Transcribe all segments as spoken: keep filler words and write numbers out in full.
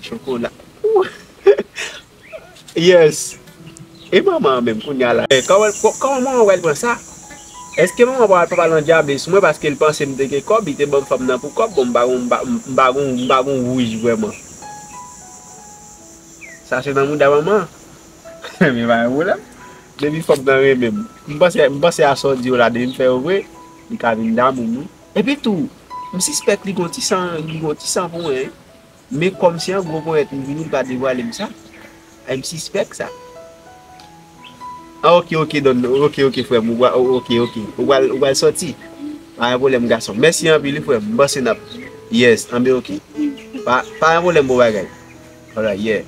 Chokola. Yes. E manman an menm kounye a la? Eh, kòman, kò- kòman manman pral pran sa? Èske manman pral, pral andyable sou mwen paske l panse m te gen kòb, li te ban m fanm nan pou kòb? Bon, m pa gon, m pa, m pa gon, m pa gon wouj vrèman. Sa se nan mouda manman. Men pa gen pwoblèm. Depi fanm nan renmen m. M panse, m panse a sa w di yo la, depi m fè yo vre, li ka vin damou m, wi. Epi tou, m sispèk li gon ti san, li gon ti san pou mwen, wi. Men kòm se yon gwo ponyèt m vini, li pa devwale m sa. Ay, m sispèk sa. Ah, ok, ok, Don, ok, ok, frè m, ou pral, ok, ok, ou pral, ou pral sòti. Pa gen pwoblèm, gason. Mèsi anpil, wi, frè m, m panse n ap, yes, anben, ok. Pa, pa gen pwoblèm, bon bagay. Alright, yeah.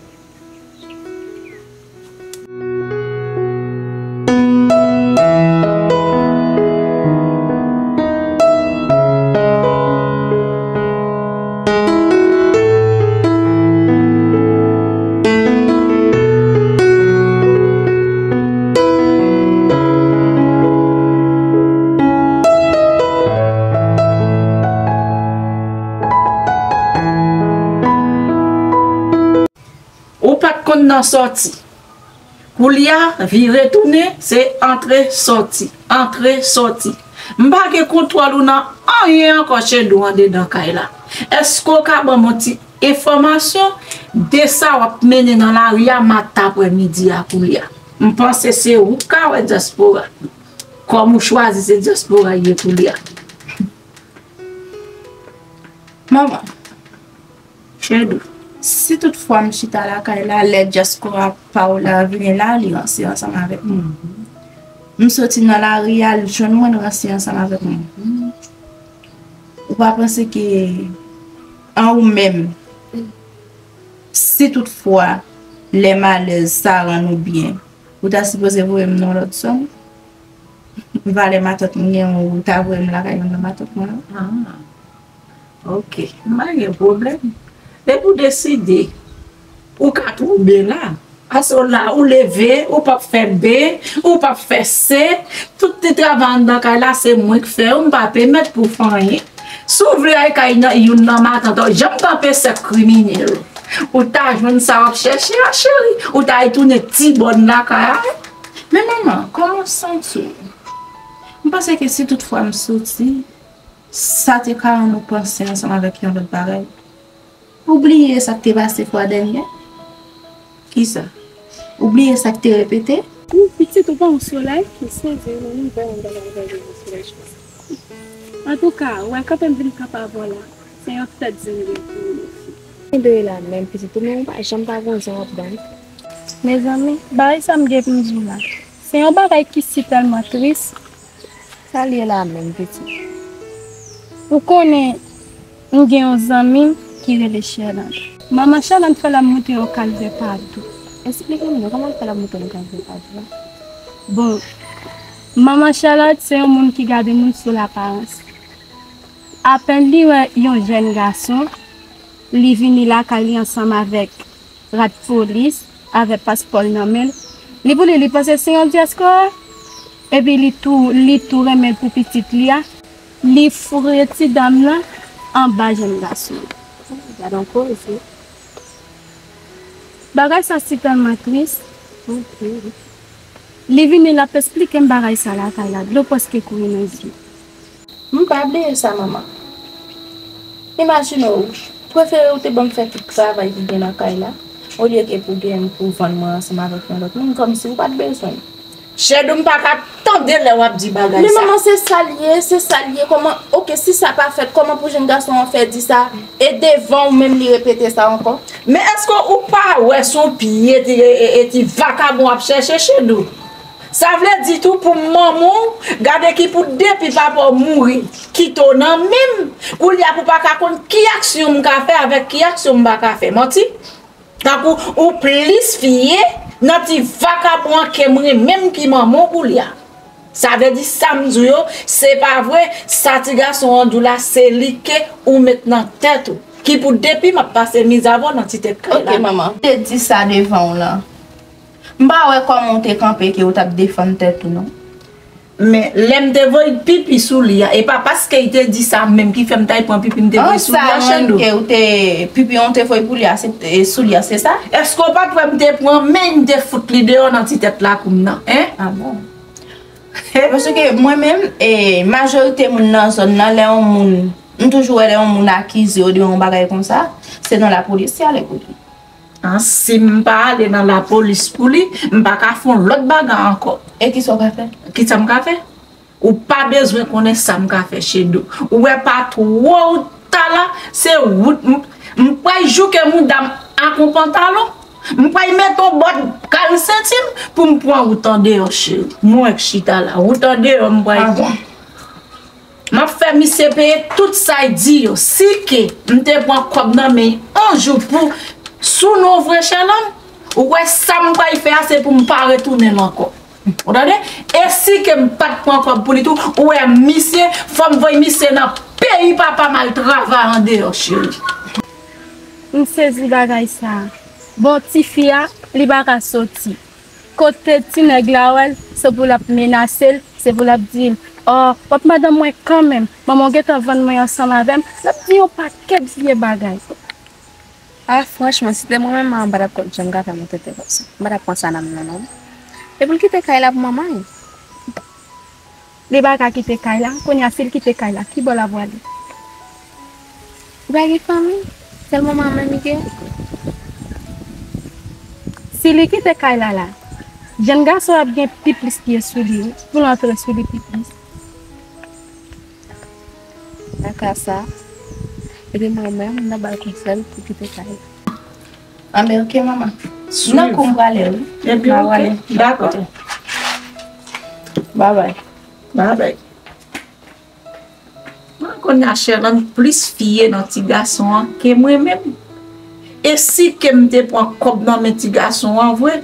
Ou pa t konn nan sòti. Koulye a, vire tounen, se antre, sòti, antre, sòti. M pa gen kontwòl ou nan anyen ankò, Chedou, andedan kay la. Èske w ka ban m yon ti enfòmasyon de sa w ap mennen nan lari a maten aprèmidi a koulye a? M panse se ou k ka wè dyaspora. Kòm ou chwazi se dyaspora ye koulye a. Manman, Chedou, si tout fwa m chita lakay la, lè dyaspora pa w la vini la, li ranse ansanm avèk mwen. M soti nan lari a, l jwenn mwen, l ranse ansanm avèk mwen. Ou pa panse ke an ou menm, si tout fwa lè malèz sa rann ou byen, ou ta sipoze voye m nan lòt zòn? Valè matant mwen gen, ou ta voye m lakay youn nan matant mwen la? Ah, ok. M pa gen pwoblèm. Depi w deside, ou ka twoube la. Paske w la, ou leve, ou p ap fè B, ou p ap fè C. Tout ti travay anndan kay la, se mwen k fè yo, m pa pèmèt pou w fè anyen. Si w vle al kay nan, youn nan matant, janm kanpe sèk kriminèl. Ou ta jwenn sa w ap chèche a, cheri. Ou ta retounen ti bòn lakay a. Men manman, kòman w santi w? M panse ke si tout fwa m soti, sa te ka rann ou panse ansanm avèk yon lòt bagay. Ou bliye sa k te pase fwa dènyè? Kisa? Ou bliye sa k te repete? Wi, pitit, ou pa yon solèy ki sezi yon nivè yon bagay avèk yon solèy chwazi. Antouka, ou wè kanpe m vin kanpe avè w la, se yon tèt zen m gen pou ou, fi. Kenbe la menm, pitit, ou menm ou pa janm pa gon zen w ap ban m. Mezanmi, bagay sa m gen pou m di w la, se yon bagay ki si tèlman tris. Sa l ye la menm, pitit? Ou konnen, m gen yon zanmi m ki rele Chèlande. Manman Chèlande fè l ap monte yon kalvè padou. Esplike m non, kòman l fè l ap monte yon kalvè padou a? Bon, manman Chèlande se yon moun ki gade moun sou laparans. Apèn li wè yon jèn gason, li vini lakay li ansanm avèk rad polis, avèk paspò l nan men l. Li pou li, li panse se yon dyaspora. Epi li tou, li tou renmen l pou pitit li a. Li foure ti dam nan anba jèn gason an. Gad on koze. Bagay sa si tèlman tris. Ok. Li vini, l ap esplike m bagay sa lakay la, dlo prèske kouri nan zye. M pa bliye sa, manman. Imajine w, prefere w te ban m fè tout travay ki gen nan kay la, olye ke pou gen pou vann mwen ansanm avèk yon lòt moun, kòmsi w pa t bezwen m. Chedou, m pa ka tande lè w ap di bagay sa. Men manman, se sa l ye, se sa l ye. Kòman, oke, si sa pa fèt, kòman pou jèn gason an fè di sa? E devan w menm, li repete sa ankò? Men èske ou pa wè se yon pye ti, e, e, e ti vakabon ap chèche, Chedou? Sa vle di tou pou manman w, gade ki pou depi papa w mouri, kite w nan men m, koulye a pou pa ka konn ki aksyon m ka fè avèk ki aksyon m pa ka fè. Manti? Tankou ou plis fye nan ti vakabon an ke m renmen m ki manman w koulye a. Sa vle di sa m di w yo, se pa vre, sa ti gason an di w la, se li ke ou met nan tèt ou. Ki pou depi m ap pase mizè avè w nan ti tèt kay la. Ok, manman. Te di sa devan w lan. M pa wè kòman w te kanpe ke w t ap defann tèt ou non. Men lè m te voye pipi sou li a, e pa paske l te di sa menm ki fè m t al pran pipi m te voye sou li a, Chedou. An sa menm ke ou te pipi an ou te voye pou li a, se, e, sou li a, se sa? Èske w pa t wè m te pran men m te fout li deyò nan ti tèt lakou m nan, en? A bon? Paske mwen menm, e, majorite moun nan zòn nan, lè yon moun, m toujou wè lè yon moun akize yo de yon bagay konsa, se nan lapolis y ale pou li. An, si m pa ale nan lapolis pou li, m pa ka fè yon lòt bagay ankò. E kisa w ka fè? Kisa m ka fè? Ou pa bezwen konnen sa m ka fè, Chedou. Ou wè pa twò ou ta la, se wout m, m pral jouke mouda m ak yon pantalon. M pral mete yon bòt kal senti m pou m pran wout andeyò, cheri. Mwen k chita la, wout andeyò m pral pran. M ap fè misye peye tout sa l di yo. Si ke m te pran kòb nan men l yon jou pou sou non vre Sherlande, ou wè sa m pral fè a se pou m pa retounen l ankò. Ou tande? E si ke m pa t pran kòb pou li tou, ou wè misye, fò m voye misye nan peyi papa m al travay andeyò, cheri. M sezi bagay sa. Bon, tifi a, li pa ka soti. Kote ti nèg la wè l, se pou l ap menase l, se pou l ap di l, "Ò, w ap madanm mwen kanmenm, manman w gentan vann mwen ansanm avè m." L ap di yon pakèt vye bagay. A, franchman, si te mwen menm, m pa t ap konn jan m ka fè monte tè konsa. M pa t ap pran sa nan men l non. E pou l kite kay la pou manman l. Li pa ka kite kay la. Kounye a, si l kite kay la, ki bò l ap prale? Li pa gen fanmi, sèl manman l menm li gen. Si li kite kay la la, jèn gason ap gen pi plis pye sou li, wi, pou l antre sou li pi plis. Nan ka sa, epi mwen menm, m nan ba l konsèy pou kite kay la. Anben, oke, manman. M nan kou m prale, wi. Epi, oke, dakò. Babay. Babay. Mwen konnen Sherlande plis fiye nan ti gason an ke mwen menm. E si ke m te pran kòb nan men ti gason an vre,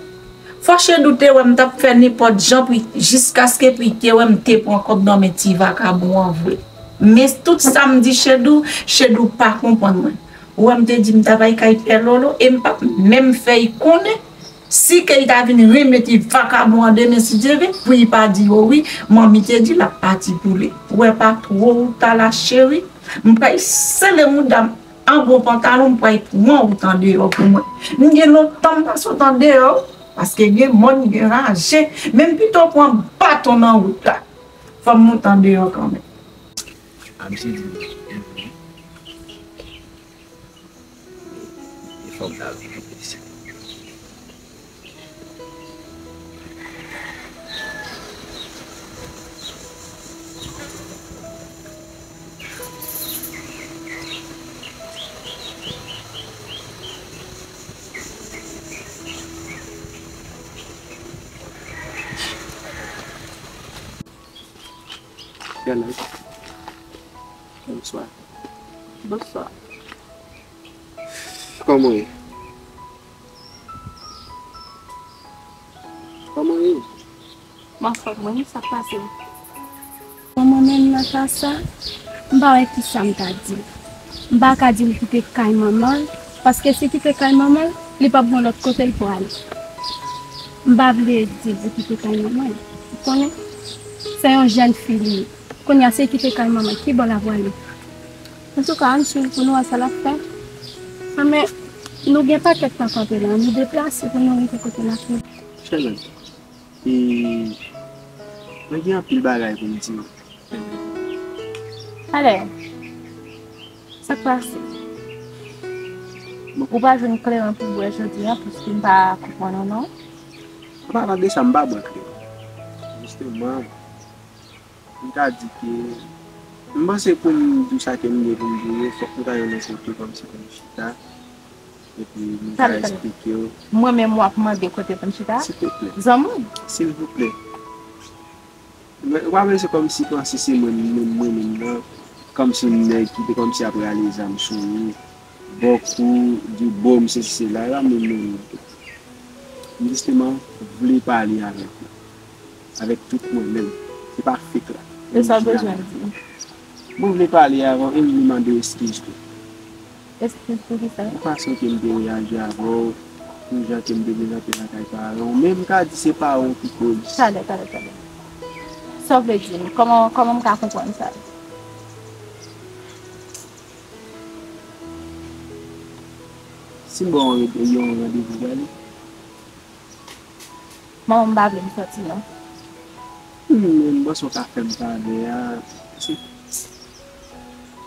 fò Chedou te wè m t ap fè nenpòt jan pou, jiskaske pou l te wè m te pran kòb nan men ti vakabon an vre. Men tout sa m di Chedou, Chedou pa konprann mwen. Ou wè m te di m t ap al kay Pè Lolo e m p ap menm fè l konnen. Si ke li ta vin remete vakabon an demen, si Dye vle, pou li pa di yo wi, manmi te di l ap pati pou li. Ou wè pa twò ou ta la cheri, m pral sele mouda m an bon pantalon, m pral pran wout andeyò pou mwen. M gen lontan m pa sot andeyò, paske gen mòn, gen raje, men m pito pran baton nan wout la. Fò m monte andeyò kanmenm. A, misye di, e fòk ta vin isi. Good night. Bonswa. Bonswa. Kòman w ye? Kòman w ye? M anfòm, mwen, sa k pase? Bon, mwen menm nan ka sa, m pa wè kisa m ta di l. M pa ka di l kite kay manman l, paske si kite kay manman l, li p ap gen lòt kote l pwale. M pa vle di l pou kite kay manman l. Ou konnen? Se yon jèn fi li ye. Kounye a, si l kite kay manman l, ki bò l ap pwale? Antouka, ann swiv pou nou wè sa l ap fè. Anben, nou gen pakèt tan kanpe la, ann nou deplase pou nou rive kote n ap rive. Sherlande, e, mwen gen anpil bagay pou m di w. Talè, sa k pase? Ou pa jwenn kleren pou bwè jodi a, paske m pa konprann ou non. An palan de sa, m pa bwè kleren. Jisteman, m ka di ke m panse pou m di w sa ke m gen pou m di w yo, fòk nou ta jwenn yon kote kòmsi pou nou chita, epi m ka eksplike w. Mwen menm w ap mande kote pou m chita? Silvouplè. Zanmi m. Silvouplè. Mwen, w ap wè se kòmsi panse se mwen, mwen, mwen menm nan, kòmsi m nèg ki te kòmsi ap rale zam sou ou, bòkou, di w bòm, sesi sela, e pa mwen menm nan tou. M jisteman vle pale avèk ou. Avèk tout mwen menm. Se pa fake la. E sa w bezwen di? Mwen vle pale avè w e m vle mande w eskiz tou. Eskiz pou kisa? Pou fason ke m te reyaji avè w, pou jan ke m te prezante lakay paran w. Men m ka di se paran w ki koz. Talè, talè, talè. Sa w vle di m? Kòman, kòman m ka konprann sa? Si m ba w yon randevou, prale? Manman m pa vle m sòti non. Hmm, men m panse w ka fè m pale a.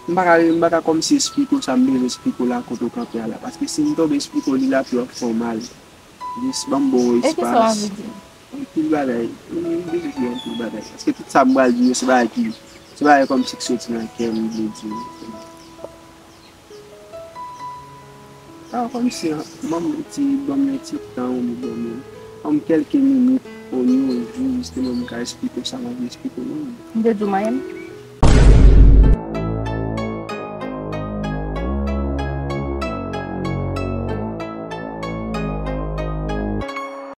M pa ka, m pa ka kòmsi esplike w sa m bezwen esplike w la kote w kanpe a la. Paske si m tonbe esplike w li la, pi w ap fè w mal. Jis ban m ba w espas. E kisa w anvi di? Anpil bagay. M bezwen di anpil bagay. Paske tout sa m pral di yo, se bagay ki, se bagay kòmsi ki soti nan kè m, m vle di yo. Sa kòmsi, ban m yon ti, ban m yon ti tan, ou ban m, ban m kèlke minit, ou yon jou, jisteman, m ka esplike w sa m anvi esplike w lan. M te di w manyen m?